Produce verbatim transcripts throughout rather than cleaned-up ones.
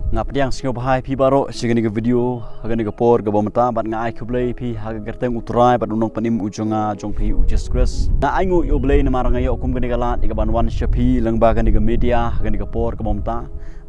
Nga pdiang sngewbha ïa phi baroh sha kane ka video ha kane ka por kaba mynta, bad nga ai khublei ïa phi ha ka kyrteng U Trai bad U Nongpynim u jong nga jong phi U Jisu Khrist. Nga ainguh ïa U Blei namar nga ïoh kum kane ka lad ïa ka ban wan sha phi lyngba kane ka media ha kane ka por kaba mynta.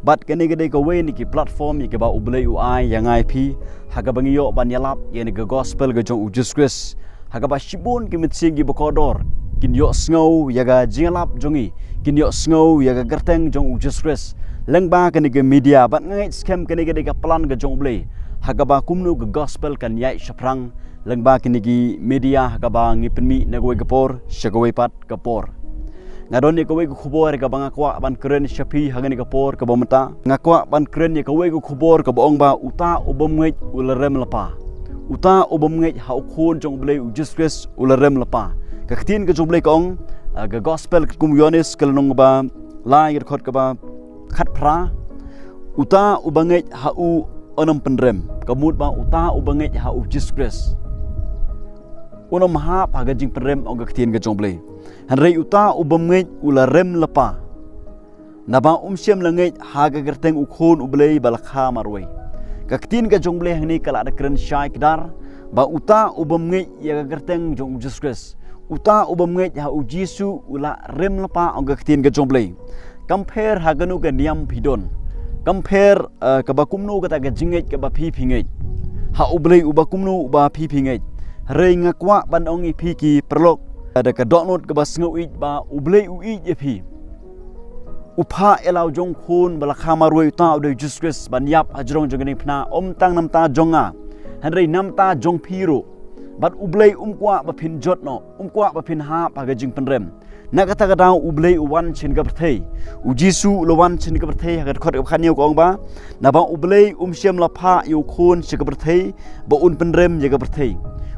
Bad kane ka dei kawei na ki platform ïa kaba U Blei u ai ïa nga ïa phi ha kaba ngi ïoh ban ïalap ïa kane ka gospel ka jong U Jisu Khrist. Ha kaba shibun ki mynsiem kiba kordor kin ïohsngew ïa ka jingïalap jong ngi, kin ïohsngew ïa ka kyrteng jong U Jisu Khrist lyngba kane ka media. Bad nga ngeit skhem kane ka dei ka plan ka jong U Blei ha kaba kumno ka gospel kan ïaid shaphrang lyngba kine ki media ha kaba ngi pynmih na kawei ka por sha kawei pat ka por. Nga don ïa kawei ka khubor kaba nga kwah ban kren sha phi ha kane ka por kaba mynta. Nga kwah ban kren ïa kawei ka khubor kaba ong ba uta u bym ngeit u la rem lypa. Uta u bym ngeit ha U Khun jong U Blei U Jisu Khrist u la rem lypa. Ka ktien ka jong U Blei ka ong, ah, ka gospel katkum u Ïoannis ka lynnong ba lai, ka dkhot kaba khatphra. Uta u ba ngeit ha u un ym pynrem. Ka mut ba uta u ba ngeit ha U Jisu Khrist un ym hap ha ka jingpynrem, ong ka ktien ka jong U Blei. Hynrei uta u bym ngeit u la rem lypa, naba um shym la ngeit ha ka kyrteng U Khun U Blei ba la kha marwei. Ka ktien ka jong U Blei hangne ka la da kren shai kdar ba uta u bym ngeit ïa ka kyrteng jong U Jisu Khrist, uta u bym ngeit ha U Jisu u la rem lypa, ong ka ktien ka jong U Blei. Kam pher ha kano ka niam phi don, kam pher, eh, kaba kumno kata ka jingngeit kaba phi phi ngeit ha U Blei uba kumno uba phi phi ngeit. Hynrei nga kwah ban ong ïa phi ki paralok, eh, da ka dohnud kaba sngew ïeit ba U Blei u ïeit ïa phi. U phah ïa la u jong U Khun ba la kha marwei, uta u dei U Jisu Khrist, ban ïap ha jrong jong ka diengphna, ym tang namar jong nga, hynrei namar jong phi ruh. Bad U Blei um kwah ba phin jot noh, um kwah ba phin hap ha ka jingpynrem. Na kata ka daw U Blei u wan sha kane ka pyrthei. U Jisu u la wan sha kane ka pyrthei, ha ka dkhot kaba khathynñiew ka ong ba, naba U Blei um shym la phah ïa U Khun sha ka pyrthei ba un pynrem ïa ka pyrthei.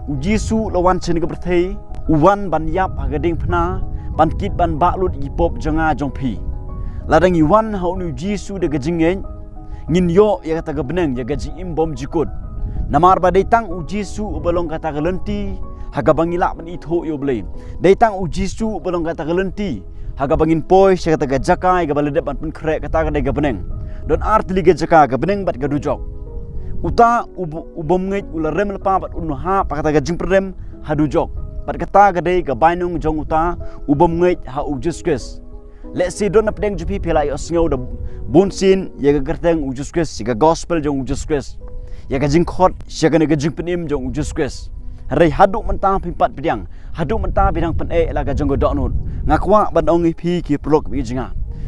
U Jisu u la wan sha kane ka pyrthei, u wan ban ïap ha ka diengphna, ban kit ban bah lut ïa ki pop jong nga jong phi. Lada ngi wan ha une U Jisu da ka jingngeit, ngin ïoh ïa kata ka bneng, ïa ka jingim bymjukut. Namar ba dei tang U Jisu uba long kata ka lynti ha kaba ngi lah ban ithuh ïa U Blei. Dei tang U Jisu uba long kata ka lynti ha kaba ngin poi sha kata ka jaka ïa kaba la dep ban pynkhreh, kata ka dei ka bneng. Don ar tylli ki jaka, ka bneng bad ka dujok. Uta u b-, u bym ngeit u la rem lypa bad un hap ha kata ka jingpynrem ha dujok. Bad kata ka dei ka bainong jong uta u bym ngeit ha U Jisu Khrist. Lehse don na pdeng jong phi phi la ïohsngew da bun sien ïa ka kyrteng U Jisu Khrist, ïa ka gospel jong U Jisu Khrist, ïa ka jingkhot sha kane ka jingpynim jong U Jisu Khrist. Hynrei haduh mynta phim pat pdiang, haduh mynta phi dang pyneh la ka jong ka dohnud. Nga kwah ban ong ïa phi ki paralok bad ki jong nga,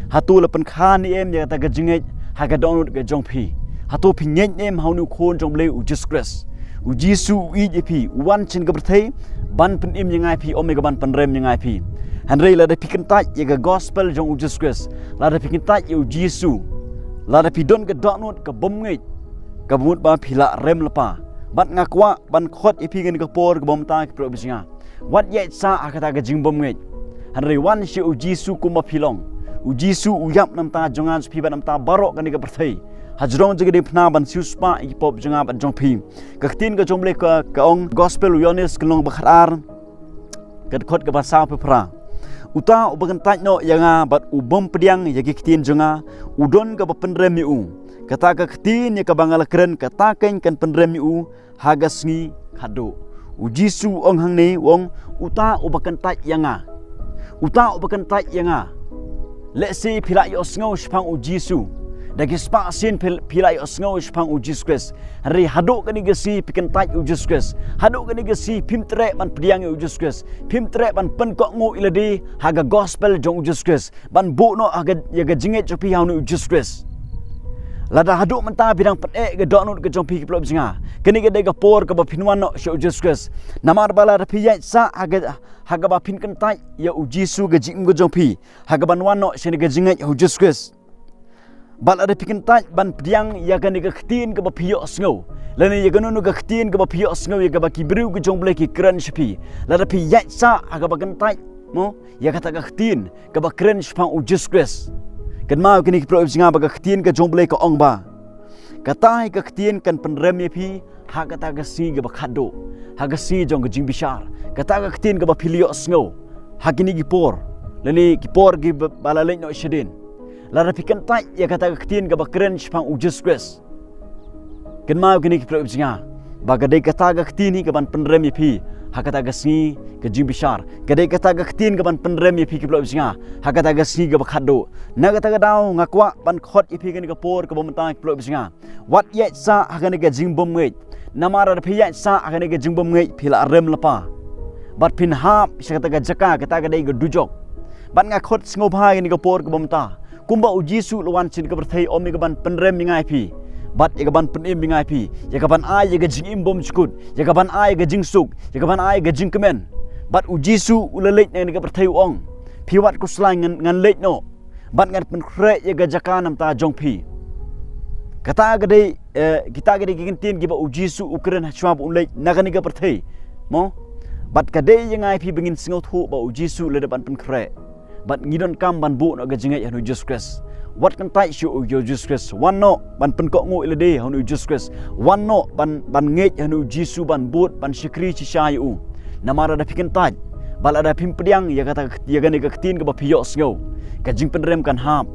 hato la pynkha ne em ïa kata ka jingngeit ha ka dohnud ka jong phi? Hato phi ngeit ne em ha une U Khun jong U Blei U Jisu Khrist? U Jisu u ïeit ïa phi, u wan sha kane ka pyrthei ban pynim ïa nga ïa phi, ym ïa ka ban pynrem ïa nga ïa phi. Hynrei lada phi kyntait ïa ka gospel jong U Jisu Khrist, lada phi kyntait ïa U Jisu, lada phi don ka dohnud ka bym ngeit, ka mut ba phi la rem lypa. Bad nga kwah ban khot ïa phi kane ka por kaba mynta ki paralok bad ki jong nga, wat ïaid sah ha kata ka jingbym ngeit. Hynrei wan sha U Jisu kumba phi long. U Jisu u ïap namar jong nga jong phi bad namar baroh kane ka pyrthei ha jrong jong ka diengphna ban siewspah ïa ki pop jong nga bad jong phi. Ka ktien ka jong U Blei ka, ka ong, gospel u Ïoannis ka lynnong ba khatar, ka dkhot kaba sawphew phra. Uta uba kyntait noh ïa nga bad u bym pdiang ïa ki ktien jong nga, u don kaba pynrem ïa u. Kata ka ktien ïa kaba nga la kren, kata keiñ kan pynrem ïa u ha ka sngi khatduh. U Jisu u ong hangne, u ong, uta uba kyntait ïa nga. Uta uba kyntait ïa nga. Lehse phi la ïohsngew shaphang U Jisu. Da ki spah sien phi, phi la ïohsngew shaphang U Jisu Khrist. Hynrei haduh kane ka sngi phi kyntait ïa U Jisu Khrist. Haduh kane ka sngi phim treh ban pdiang ïa U Jisu Khrist. Phim treh ban pynkohnguh ïa lade ha ka gospel jong U Jisu Khrist, ban buh noh ha ka, ïa ka jingngeit jong phi ha une U Jisu Khrist. Lada haduh mynta phi dang pyneh ka dohnud ka jong phi ki paralok bad ki jong nga, kane ka dei ka por kaba phin wan noh sha U Jisu Khrist. Namar ba lada phi ïaid sah ha ka, ha kaba phin kyntait ïa U Jisu ka jingim ka jong phi, ha kaban wan noh sha kane ka jingngeit ha U Jisu Khrist, bad lada phi kyntait ban pdiang ïa kane ka ktien kaba phi ïohsngew, lane ïa kano kano ka ktien kaba phi ïohsngew ïa kaba ki briew ki jong U Blei ki kren sha phi, lada phi ïaid sah ha kaba kyntait mo ïa kata ka ktien kaba kren shaphang U Jisu Khrist. Kynmaw kine ki paralok bad ki jong nga ba ka ktien ka jong U Blei ka ong ba kata hi ka ktien kan pynrem ïa phi ha kata ka sngi kaba khatduh, ha ka sngi jong ka jingbishar. Kata ka ktien kaba phi la ïohsngew ha kine ki por, lane ki por kiba, ba la leit noh shadien. Lada phi kyntait ïa kata ka ktien kaba kren shaphang u Jisu Khrist, kynmaw kine ki paralok ba jong nga, ba ka dei kata ka ktien hi kaban pynrem ïa phi ha kata ka sngi ka jingbishar. Ka dei kata ka ktien kaban pynrem ïa phi ki paralok ba jong nga ha kata ka sngi kaba khatduh. Na kata ka daw nga kwah ban khot ïa phi kane ka por kaba mynta ki paralok ba jong nga. Wat ïaid sah ha kane ka jingbymngeit. Namar lada phi ïaid sah ha kane ka jingbymngeit phi la rem lypa. Bad phin hap sha kata ka jaka, kata ka dei ka dujok. Bad nga khot sngewbha ïa kane ka por kaba mynta. Kumba u Jisu u la wan sha kane ka pyrthei ym ïa kaban pynrem ïa nga ïa phi, bad ïa kaban pynim ïa nga ïa phi, ïa kaban ai ïa ka jingim bymjukut, ïa kaban ai ïa ka jingsuk, ïa kaban ai ïa ka jingkmen. Bad u Jisu u la leit na kane ka pyrthei u ong, phi wat khuslai, ngan, ngan leit noh. Bad ngan pynkhreh ïa ka jaka na bynta jong phi. Kata ka dei, eh, kita ka dei ki kyntien kiba u Jisu u kren hashwa ba un leit na kane ka pyrthei. Mo? Bad ka dei ïa nga ïa phi ba ngin sngewthuh ba u Jisu u la dep ban pynkhreh. Bad ngi donkam ban buh noh ka jingngeit ha u Jisu Khrist. Wat kyntait shuh ïa u Jisu Khrist. Wan noh ban pynkohnguh ïa lade ha u Jisu Khrist. Wan noh ban, ban ngeit ha u Jisu, ban bud, ban shakri shisha ïa u. Namar lada phi kyntait, bad lada phim pdiang ïa kata, ïa kane ka ktien kaba phi ïohsngew, ka jingpynrem kan hap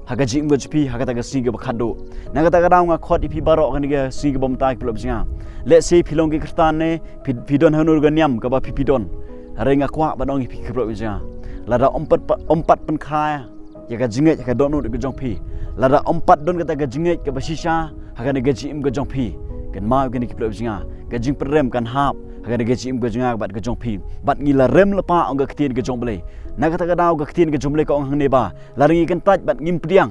ha ka jingim ka jong phi ha kata ka sngi kaba khatduh. Na kata ka daw nga khot ïa phi baroh ha kane ka sngi kaba mynta ki paralok ba jong nga. Lehse phi long ki Khristan ne phi, phi don ha kano ka niam kaba phi, phi don. Hynrei nga kwah ban ong ïa phi ki paralok ba jong nga, lada ym pat, ym pat pynkha ïa ka jingngeit ha ka dohnud ka jong phi, lada ym pat don kata ka jingngeit kaba shisha ha kane ka jingim ka jong phi, kynmaw ïa kine ki paralok ba jong nga, ka jingpynrem kan hap ha kane ka jingim ka jong nga bad ka jong phi. Bad ngi la rem lypa, ong ka ktien ka jong U Blei. Na kata ka daw ka ktien ka jong U Blei ka ong hangne ba lada ngi kyntait bad ngim pdiang,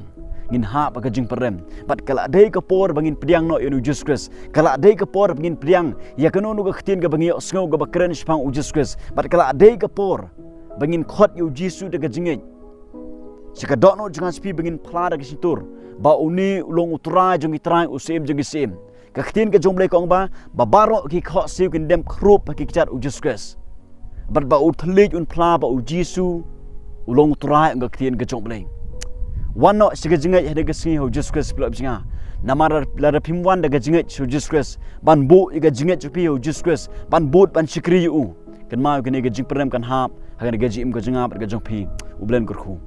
ngin hap ha ka jingpynrem. Bad ka la dei ka por ba ngin pdiang noh ïa u Jisu Khrist. Ka la dei ka por ba ngin pdiang ïa kano kano ka ktien kaba ngi ïohsngew kaba kren shaphang u Jisu Khrist. Bad ka la dei ka por ba ngin khot ïa u Jisu da ka jingngeit sha ka dohnud jong nga, sha phi, ba ngin phla da ka shyntur ba une u long u Trai jong ki trai, u Syiem jong ki syiem. Ka ktien ka jong U Blei ka ong ba, ba baroh ki khohsiew kin dem khrup ha ki kjat u Jisu Khrist. Bad ba u thylliej un phla ba u Jisu u long u Trai, ong ka ktien ka jong U Blei. Wan noh sha ka jingngeit ha kane ka sngi ha u Jisu Khrist, ki paralok ba jong nga. Namar lada phim wan da ka jingngeit sha u Jisu Khrist, ban buh ïa ka jingngeit jong phi ha u Jisu Khrist, ban bud, ban shakri ïa u, kynmaw ïa kane ka jingpynrem kan hap ha kane ka jingim ka jong nga bad ka jong phi. U Blei un kyrkhu.